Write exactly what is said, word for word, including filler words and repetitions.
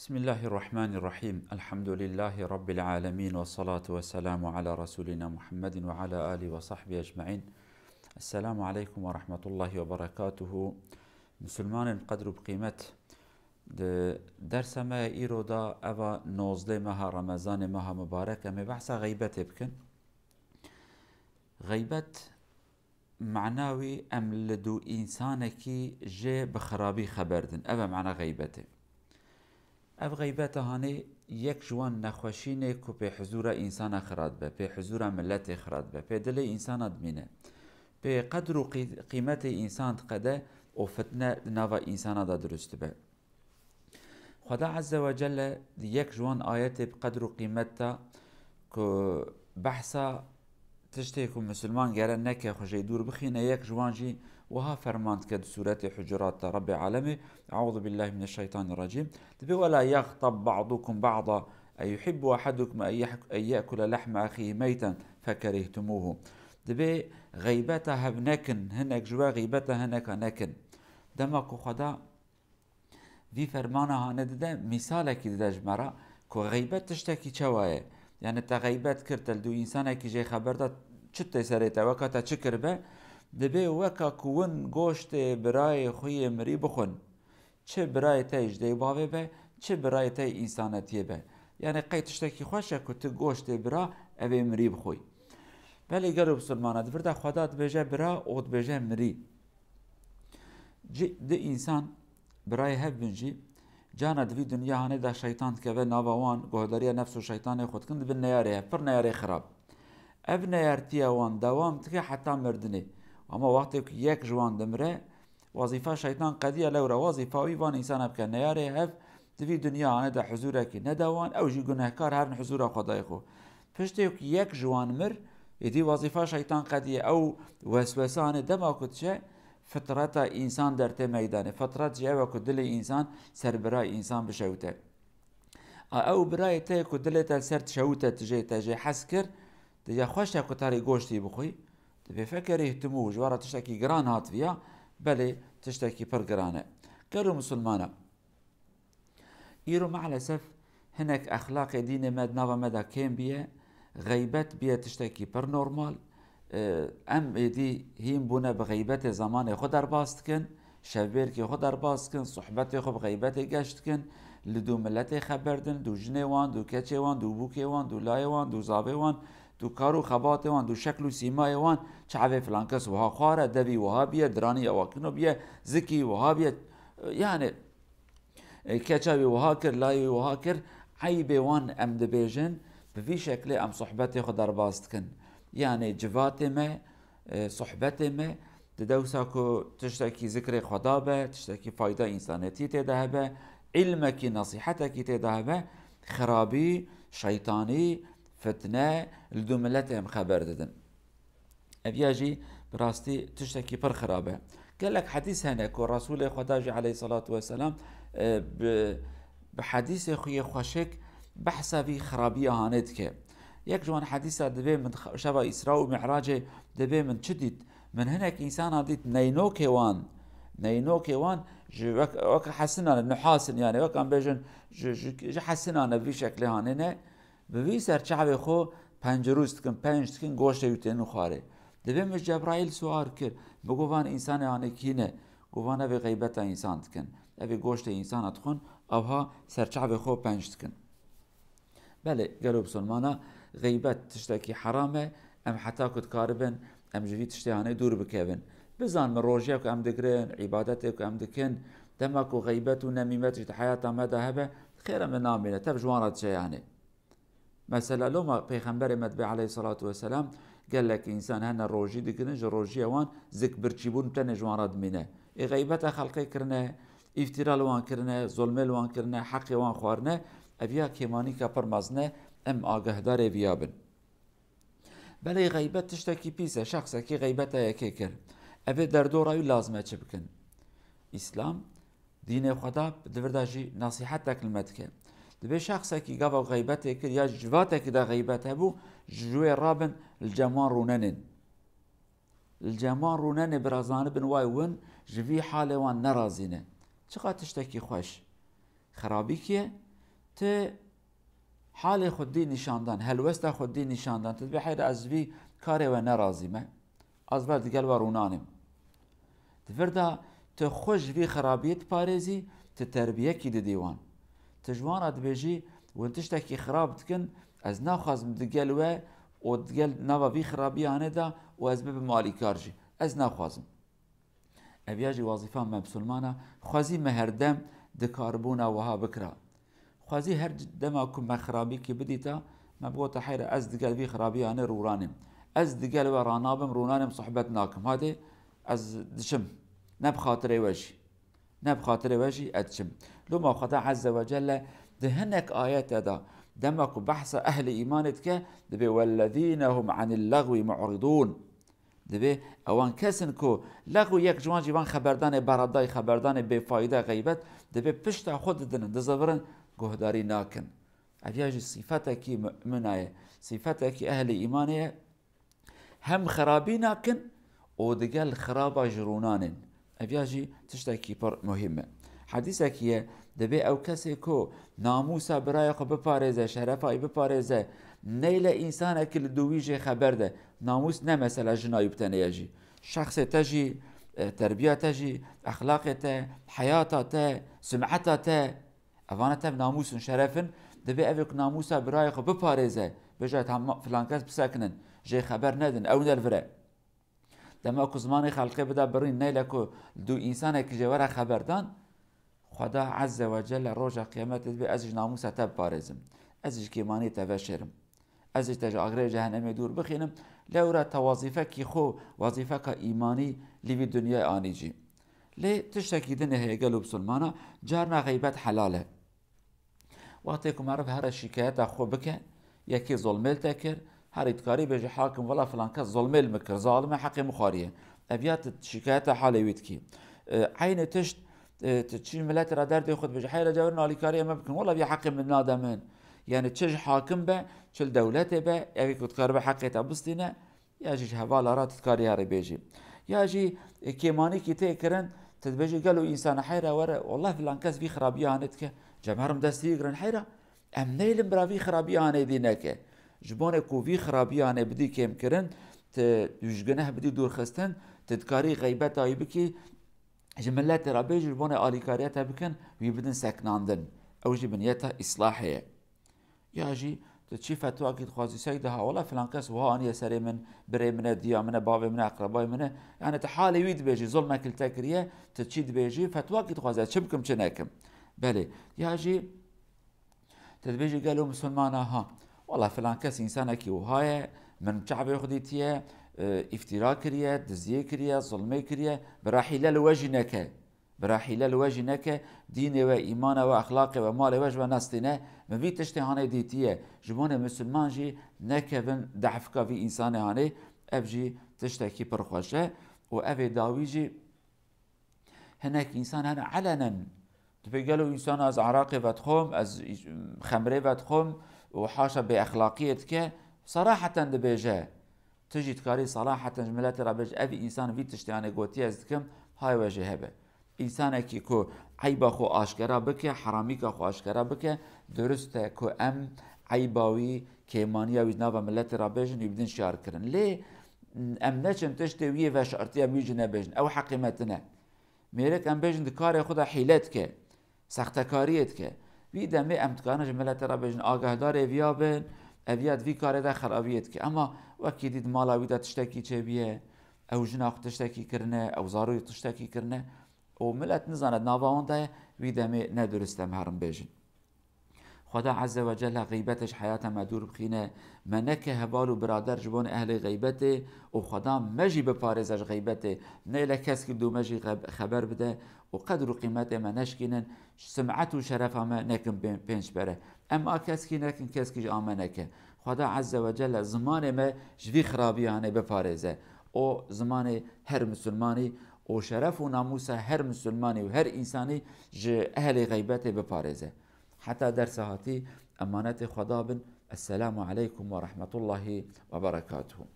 Bismillahirrahmanirrahim. Elhamdülillahi Rabbil alemin ve salatu ve selamu ala Resulina Muhammedin ve ala alihi ve sahbihi ecmain. Esselamu aleyküm ve rahmetullahi ve berekatuhu. Musulmanên qedr û qîmet, di dersa me ya îro da, eva nozdeh meha Remezanê, meha mubarek, em ê behsa xeybetê bikin. Xeybet, mana wî em li dû însanekî jê bi xirabî xeber din. Ev e mana xeybetê. Ev xeybeta hanê yek ji wan nexweşînê ku pê huzûra însana xira dibe, pê huzûra miletê xira dibe, pê dilê însana dimîne, pê qedr û qî-, qîmetê însan diqede û fitne di nava însana de dirust dibe. Xweda Azze ve Celle di yek ji wan ayetê bi qedr û qîmet de ku behsa tiştê ku misilman gere neke xwe jê dûr bixîne, yek ji wan jî wiha ferman dike di Sûretê Hucurat de Rebbê Alemê, Euzu billahi mineşşeytanirracîm, dibê: "Ve la yextab ba'dukum ba'da, e yuhibbu ahadukum en yeh-, en ye'kule lehme ahihi meyten fekerihtumûhu." Dibê xeybeta hev nekin, hinek ji we xeybeta hineka nekin. Dema ku Xweda vî fermana hane dide, mîsalekî dide ji me re ku xeybet tiştekî çawa ye. Yani te xeybet kir, te li dû însanekî jê xeber da, çi tê serê te, weka te çi kiribe, dibê weka ku win goştê birayê xwe yê mirî bixwin. Çi birayê te ji dê û bavê be, çi birayê te însanetiyê be. Yani qey tiştekî xweş e ku tu goştê bira evê mirî bixwî. Belê gelo bisilmana, di vir de Xweda dibêje bira û dibêje mirî. Ci-, di însan birayê hev bin jî, cana di vî dinya hanê de şeytan dikeve nava wan, guhdariya nefs û şeytanê xwe dikin, dibin neyarê hev, pir neyarê xirab. Ev neyartiya wan dewam dike heta mirdinê. Ama wextê ku yek ji wan dimire, wezîfa şeytan qediya, lewra wezîfa wî van însana bike neyarê hev, di vî dinya hanê de huzûrekî nede wan, ew jî gunehkar herin huzûra Xwedayê xwe. Piştê ku yek ji wan mir, êdî wezîfa şeytan qediye, ew weswesa hanê dema ku diçe, fitreta însan dertê meydanê. Fitret jî ew e ku dilê însan ser birayê însan bişewite. A ew birayê te ku dilê te li ser dişewite, tu jê, te jê hez kir, tu ya xweş e ku tarî goştî bixwî, dibê fekerî hitimu, ji we re tiştekî giran hat viya, belê tiştekî pir giran e. Gelo misilmana, îro maalesef hinek exlaqê dînê me di nava me de kêm biye, xeybet biye tiştekî pir normal. Em êdî hîn bûne bi xeybetê zemanê xwe derbas dikin, şevbêrkê xwe derbas dikin, sohbetê xwe bi xeybetê geş dikin, li dû miletê xeber din, dû jinê wan, dû keçê wan, dû bûkê wan, dû layê wan, dû zavê wan, dû kar û xebatê wan, dû şekl û sîmayê wan, çavê filan kes wiha xwar e, devî wiha biye, diranî ewa kino biye, zikî wiha biye. Yani, E, keça wî wiha kir, layê wî wiha kir, eybê wan em dibêjin, bi vî şeklê em sohbetê xwe derbas dikin. Yanê civatê me, e, sohbetê me, di dewsa ku tiştekî zikrê Xweda be, tiştekî fayda însanetî tê de hebe, îlmekî, nesîhetekî tê de hebe, xirabî, şeytanî, fitne, li dû miletê em xeber didin. Ev ya jî bi rastî tiştekî pir xirab e. Gelek hedîs hene ku Resûlê Xweda jî aleyhissalatu vesselam, e, bi, bi hedîsê xwe yê xweşik behsa vî xirabiya hanê dike. Yek ji wan hedîsa dibê min xa-, şeva Îsra û Mi'racê dibê min çi dît? Min hinek însana dît, neynokê wan, neynokê wan ji wek, wek hesinan e, nuhasin yani, wek em bêjin, ji, ji, ji hesinan e, vî şeklê hanê ne. Bi vî ser çavê xwe pencerûs dikin, penc dikin, goştê wî tên xwarê. Dibê min Cebraîl sual kir, bi got van însanê hanê kî ne? Got van ev ê xeybeta însan dikin. Ev ê goştê însana dixwin, ewha ser çavê xwe penc dikin. Belê, gelo bisilmana, xeybet tiştekî heram e, em heta ku dikaribin, em ji vî tiştê hanê dûr bikevin. Bizan min rojiya ku em digirin, îbadetê ku em dikin, dema ku xeybet û nemîmet jî di heyata me de hebe, xêr e min namîne, tev ji wan re diçe yanê. Mesela loma Pêxemberê me dibê aleyhissalatu vesselam, gelek însan hene rojî digirin, ji rojiya wan zik birçîbûn tenê ji wan re dimîne. Ê xeybeta xelkê kirine, îftîra li wan kirine, zulmê li wan kirine, heqê wan xwarine, ev ya kêmanîka pir mezin e, em agahdarê viya bin. Belê xeybet tiştekî pîs e, şexsekî xeybeta yekê kir. Ev ê derdora wî lazim e çi bikin? Îslam, dînê Xweda di vir de jî nesîhetek li me dike. Dibê şexsekî gava xeybetê kir ya ji civatekî de xeybet hebû, ji wê rabin li cem wan rûnenên. Li cem wan rûnenê bira zanibin way win ji vî halê wan nerazî ne. Çiqa tiştekî xweş. Xirabî kî ye? Ti halê xwe dî nîşandan, helwesta xwe dî nîşandan. Ti dibê heyra ez vî karê we nerazî me. Ez ver digel we rûnanîm. Di vir de ti xwe ji vî xirabiyê diparêzî, ti terbiyekî didî wan. Ti ji wan re dibêjî, hûn tiştekî xirab dikin, ez naxwazim digel we û digel nava vî xirabiyanê de û ez bibim alîkar jî. Ez naxwazim. Ev ya jî wazîfa me misilmana, xwezî me herdem dikaribûna wiha bikira. Xwezî her dema ku me xirabîkî bidîta, me bigota heyre ez digel vî xirabiyanê rûranîm. Ez digel we ranabim, rûnanim, sohbet nakim. Hadê ez diçim. Ne bi xatirê we jî. Ne bi xatirê we jî ez diçim. Loma Xweda Azze ve Celle di hinek ayete de dema ku behsa ehlê îmanê dike, dibê wellezîne hum anil lagwi mu'ridûn. Dibê ewan kes in ku lexw yek ji wan jî van xeberdanê beradayî, xeberdanê bêfayde, xeybet, dibê pişta xwe didinin, dizivirin, guhdarî nakin. Ev ya jî sîfetekî mumina ye, sîfetekî ehlê îmanê ye. Hem xirabî nakin û digel xiraba ji rûnanên. Ev ya jî tiştekî pir muhîm e. Hedîsekî ye, dibê ew kesê ku namûsa birayê xwe biparêze, şerefa wî biparêze, neyle însanekî li dû wî jê xeber de. Namûs ne mesela jina wî bi tenê ye jî. Şexsê te jî, e, terbiya te jî, exlaqê te, heyata te, sumeta te, evana tev namûs in, şeref in. Dibê evê ku namûsa birayê xwe biparêze, bêje, "Tamam, filan kes bisekinin, jê xeber nedin, ew ne li vir e." Dema ku zimanê xelkê bide birîn, neyle ku dû însanekî jê were xeberdan, Xweda Azze ve Celle roja qiyametê dibê, "Ez ji namûsa te biparêzim. Ez ji kêmanî te veşêrim. Ez ji te ji agirê cehennemê dûr bixînim." Lewra te wazîfekî xwe, wazîfeka îmanî li vî dinyayê anî cî. Lê tiştekî din heye gelo bisilmana, carna xeybet helal e. Wextê ku meriv here şîkayeta xwe bike, yekê zolmê li te kir, herî dikarî bêje, "Hakim, wela filan kes zolmê li min kir, zalim e, heqê min xwariye." Ev ya tu şîkayeta halê wî dikî. E, eynê tişt, e, tu çî miletê re derdê xwe dibêje, "Heyra cewrin alîkariya me bikin, wela vî heqê min nade min." Yani çi ji hakim be, çi li dewletê be, evê ku dikaribe heqê te bistîne, ya jî ji hevala re tu dikarî herî bêjî. Ya jî, e, kêmanîkî tê kirin, tu dibêjî, "Gelo însana heyra were, wallah filan kes vî xirabiya hanê dike, cem herim destî girin heyra." Em neylin bira vî xirabiya hanê dî neke. Ji bonê ku vî xirabiya hanê bidî kêmkirin, tu ji guneh bidî dûrxistin, tu dikarî xeybeta wî bikî, ji miletê re bêjî, ji bonê alîkariya te bikin, wî bidin seknandin. Ew jî binyeta îslahê ye. Ya jî tu çi fetwakî dixwazî, seyda ha, wela filan kes wiha aniye serê min, birê min e, diya min e, bavê min e, eqrebayê min e. Yani tu halê wî dibêjî, zulmek li te kiriye, tu çi dibêjî, fetwakî dixwazî, ez çi bikim, çi nekim. Belê. Ya jî tu dibêjî, gelo misilmana ha, wela filan kes însanekî wiha ye, min çavê xwe dîtiye, e, îftîra kiriye, diziyê kiriye, zulmê kiriye, bira hîle li we jî neke. Bira hîle li we jî neke, dînê we, îmana we, exlaqê we, malê we ji we nestîne, min vî tiştê hanê dîtiye. Ji bonê misilman jî nekevin dehfika vî însanê hanê, ev jî tiştekî pir xweş e. Û evê dawî jî hinek însan hene elenen. Dibê gelo însan ez eraqê vedixwim, ez xemrê vedixwim û haşa bêexlaqiyê dike, seraheten dibêje. Tu jî dikarî seraheten ji miletê re bêjî, ev însan vî tiştê hanê gotiye ez dikim, hay we jê hebe. Însanekî ku eyba xwe aşkera bike, heramîka xwe aşkera bike, durust e ku em eyba wî, kêmaniya wî nava miletê re bêjin, wî bidin şiyar kirin. Lê em neçin tiştê wî yê veşartiye em wî jî nebêjin. Ew heqê me tine. Mêrek em bêjin di karê xwe de hîle dike. Sextekariyê dike. Vî demê em dikarin ji miletê re bêjin, agahdarê viya bin, ev ya di vî karê de xerabiyê dike. Ema wekî dî di mala wî de tiştekî çêbiye, ew jina xwe tiştekî kirine, ew zarokê tiştekî kirine û milet nizane di nava wan de ye, vî demê ne durist e em herin bêjin. Xweda Azze ve Celle xeybetê ji heyata me dûr bixîne, me neke heval û birader ji bon ehlê xeybetê û Xweda me jî biparêze ji xeybetê. Neyle keskî dû me jî xeb-, xeber bide û qedr û qîmetê me neşkînin, simet û şerefa me nekin pê-, pênc pere. Em a keskî nekin, keskî ji a me neke. Xweda Azze ve Celle zimanê me ji vî xirabiyanê biparêze. O zimanê her misilmanî û şeref û namûsa her misilmanî û her însanî ji ehlê xeybetê biparêze. Heta dersa hatî, emanetê Xweda bin. Esselamu aleykum ve rahmetullahi ve berekatuhu.